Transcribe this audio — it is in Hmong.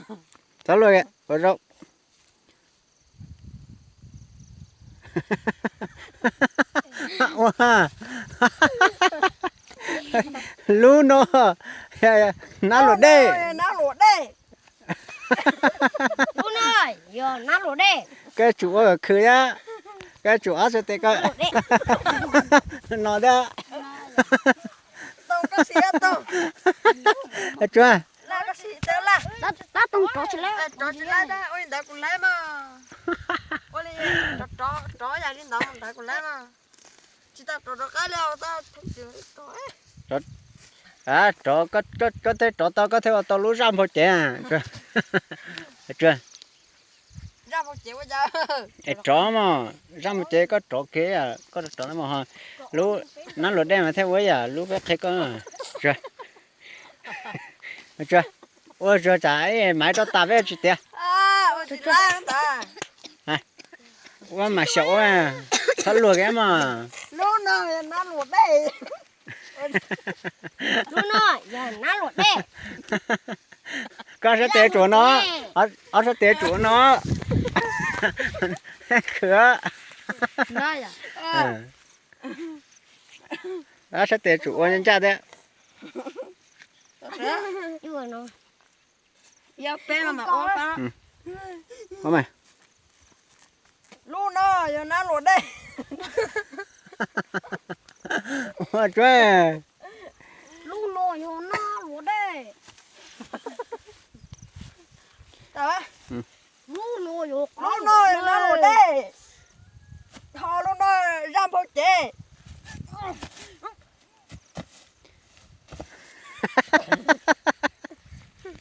Txhob luag, ua zoo. Ua, lub no nab luam dej. Lub no yog nab luam dej. Koj tsum ua khwv thiab, koj tsum ob sab tes ko no thiab. Tsuag, rov, koj thiaj rov tau, koj thiaj ua tau lub zaj npau cev. Tsuag, es rov mog, zaj npau cev koj rov kiag, koj rov no mas ho lub nab luam dej mas thiaj ua yam lub peb qhia koj. Tsuag, ua tsuag tsam ib mas rau tas peb tsis tiav. Ua mas xyaum ua, txhob luag kiag mog. Lub no yog nab luam dej. Koj sab tes tsuav no, ob sab tes tsuav no. Khwv. Ob sab tes tsum ua ntsaj thiab. Lub no yog nab luam dej. Ua tsuag. Lub no yog nab luam dej. Lub no yog nab luam dej. Ho lub no zaj npau cev.